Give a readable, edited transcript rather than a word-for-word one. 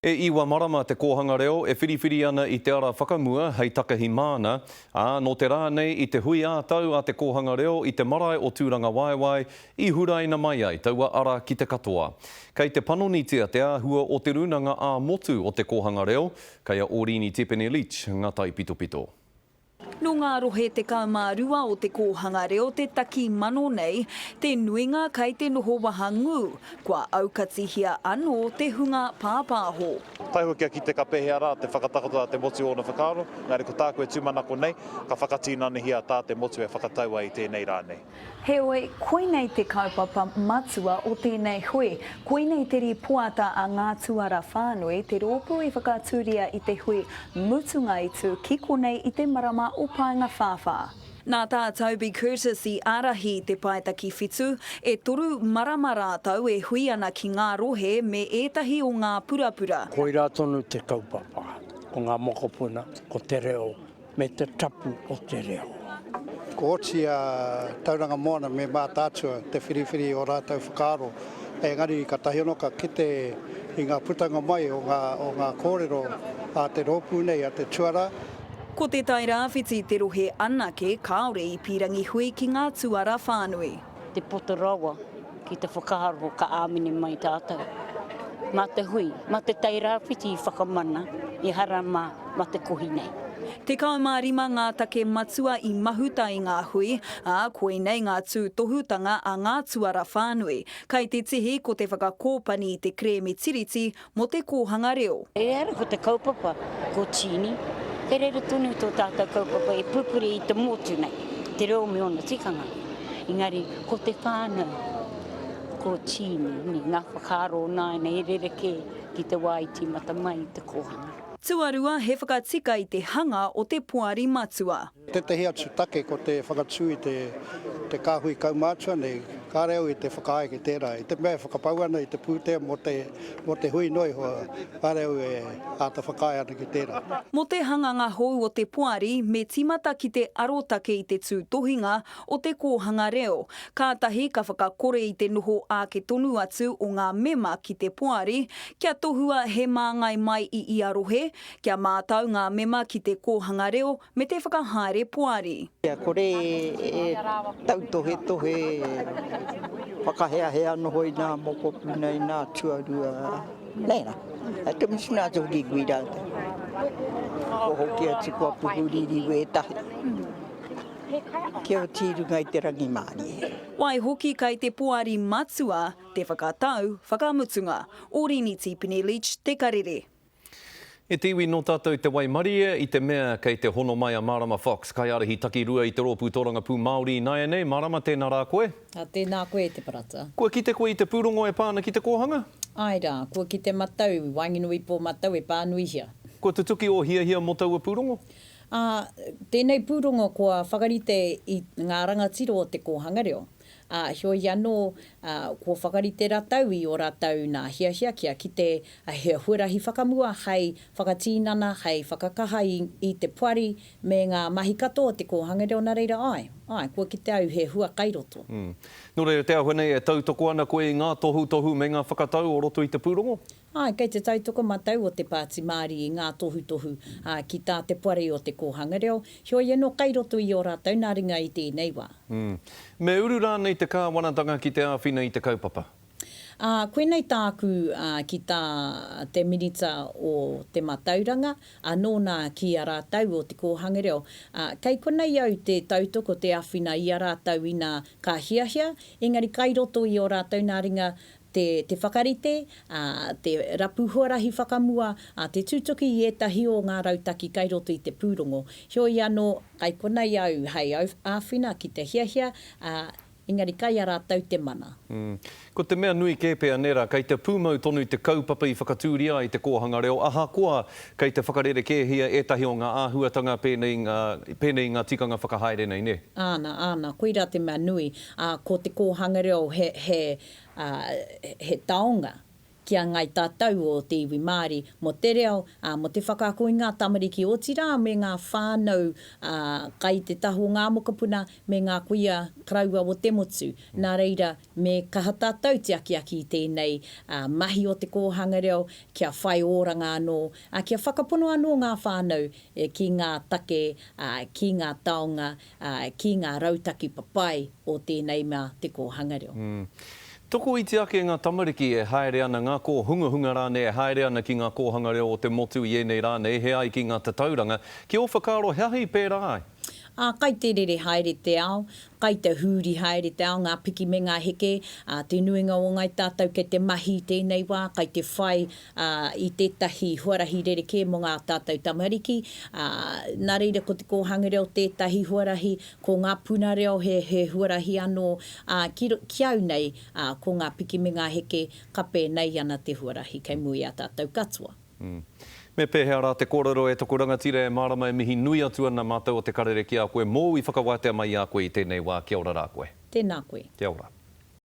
E iwa marama te kōhanga reo e whiriwhiri ana i te ara whakamua hei takahi māna, ā, nō te rā nei i te hui ā-tau a te kōhanga reo i te marae o Tūrangawaewae i huraina mai ai taua ara ki te katoa. Kei te panonitia te āhua o te rūnanga ā-motu o te kōhanga reo, kei a Ōrini Tipene-Leach ngā taipitopito. Nō ngā rohe 12 o te kōhanga reo te taki mano nei, te nuinga kai te noho wahangū, kua aukatihia anō te hunga pāpāho. Taihoa kia kite ka pēhea rā te whakatakoto a te motu o ōna whakaaro, engari ko tāku e tūmanako nei, ka whakatinanahia tā te motu e whakatau ai i tēnei rā nei. Heoi, koinei te kaupapa matua o tēnei hui. Koinei te rīpoata a Ngā Tuara Whānui, te rōpū i whakaatūria i te hui mutunga i tū ki konei i te marama o Paengawhāwhā. Nā Tā Toby Curtis i ārahi te paetaki whitu, e toru marama rātou e hui ana ki ngā rohe me ētahi o ngā purapura. Koirā tonu te kaupapa, ko ngā mokopuna, ko te reo, me te tapu o te reo. Kua oti a Tauranga Moana me Mātaatua te whiriwhiri i ō rātou whakaaro, engari katahi anō ka kite i ngā putanga mai o ngā, o ngā kōrero a te rōpū nei, a te tuarā. Ko Te Tairāwhiti te rohe anake kāore i pīrangi hui ki ngā tuara whānui. Te poto rawa ki te whakaaro ka āmine mai tātou. Mā te hui, mā Te Tairāwhiti i whakamana, ehara mā, mā te kohi nei. 15 ngā take matua i mahuta i ngā hui, ā, koinei ngā tūtohutanga a ngā tuara whānui. Kai te tihi ko te whakakōpani i te kerēme tiriti mō te kōhanga reo. Ehara ko te kaupapa, ko Tīni, kei reira tonu tō tātou kaupapa e pupuri i te motu nei, te reo me ōna tikanga. Engari, ko te whānau, ko Tīni, ngā whakaaro o nāianei he rerekē ki te wā i tīmata mai te kōhanga. Tuarua, he whakatika i te hanga o te Poari Matua. Tētehi atu take ko te whakatū i te kāhui kaumātua nei, kāre au i te whakaae ki tērā. I te mea e whakapau ana i te pūtea mō te, mō te hui noa iho, kāre au e āta whakaae ana ki tērā. Mō te hanganga hou o te poari, me tīmata ki te arotake i te tūtohinga o te kōhanga reo. Kātahi ka whakakore i te noho āke tonu atu o ngā mema ki te poari, kia tohua he māngai mai i ia rohe, kia mātau ngā mema ki te kōhanga reo me te whakahaere poari. Kia kore e tautohetohe, whakaheahea noho i nā mokopuna, i nā tuarua, nē rā. Te mutunga atu hoki kui rātou. Kua hoki atu, kua puhuriri wētahi. Kia oti i runga i te rangimārie. Waihoki kei te Poari Matua te whakatau whakamutunga. Orini Tipene Leach, Te Karere. E te iwi nō tātou te waimarie i te mea kei te hono mai a Marama Fox, kaiārahi takirua i te Rōpū Tōrangapū Māori ināianei. Marama, tēnā rā koe. Ā, tēnā koe e te Parata. Kua kite koe i te pūrongo e pā ana ki te kōhanga? Āe rā, kua kite matau, i waenganui pō matau e pānuihia. Kua tutuki ō hiahia mō taua pūrongo? Ā, tēnei pūrongo kua whakarite i ngā rangatira o te kōhanga reo. Ā, heoi anō, ā, kua whakarite ratou i ō ratou nā hiahia kia kite he huarahi whakamua hei whakatīnana, hei whakakaha i, i te poari me ngā mahi katoa o te kōhanga reo, nā reira, āe, āe, kua kite au he hua kai roto. Nō reira, te āhua nei e tautoko ana koe i ngā tohutohu me ngā whakatau o roto i te pūrongo? Āe, kei te tautoko matau o te Pāti Māori i ngā tohutohu, ā, ki tā te Poari o Te Kōhanga Reo, heoi anō kai roto i ō rātou nā ringa i tēnei wā. Me uru rānei te kāwanatanga ki te āwhina i te kaupapa? Ā, koinei tāku, ā, ki tā te Minita o te Matauranga, anō nā ki a rātou o Te Kōhanga Reo, ā, kei konei au te tautoko, te āwhina i a rātou ina ka hiahia, engari kai roto i ō rātou nā ringa te te whakarite, ā, te rapu huarahi whakamua, ā, te tutuki i ētahi o ngā rautaki kai roto i te pūrongo. Heoi anō, kai konei au hei āwhina ki te hiahia, ā, engari kai a rātou te mana. Ko te mea nui kē pea, nē rā, kei te pūmau tonu te kaupapa i whakatūria ai te kōhanga reo, ahakoa kei te whakarerekēhia ētahi o ngā āhuatanga pēnei i ngā, pēnei i ngā tikanga whakahaere nei, nē? Āna, āna, koirā te mea nui, ā, ko te kōhanga reo he, he, Ā, he taonga. ki a Ngāi Tātou o te iwi Māori mō te reo, ā, mō te whakaako i ngā tamariki, otirā me ngā whānau, ā, kai te taha o ngā mokopuna me ngā kuia karaua o te motu. Nā reira, me kaha tātou te akiaki i tēnei, ā, mahi o te kōhanga reo kia whai oranga anō, ā, kia whakapono anō ngā whānau ki ngā take, ā, ki ngā taonga, ā, ki ngā rautaki papai o tēnei mea te kōhanga reo. Tokoiti ake ngā tamariki e haere ana, ngā kōhungahunga rānei e haere ana ki ngā kōhanga reo o te motu i ēnei rā nei, he ai ki ngā tatauranga. Ki ō whakaaro, he aha i pērā ai? Ā, kai te rere haere te ao, kai te hūri haere te ao, ngā piki me ngā heke, ā, te nuinga o ngāi tātou kei te mahi i tēnei wā, kai te whai, ā, i tētahi huarahi rerekē mō ngā tātou tamariki, ā, nā reira ko te kōhanga reo tētahi huarahi, ko ngā puna reo he, he huarahi anō, ā, ki, ki au nei, ā, ko ngā piki me ngā heke, ka pēnei ana te huarahi kei mua i a tātou katoa. Me pēhea rā te kōrero e toku rangatira e mārama e mihi nui atu ana mātou o Te Karere ki a koe mōu i whakawātea mai i a koe i tēnei wā kia ora rā koe. Tēnā koe. Kia ora.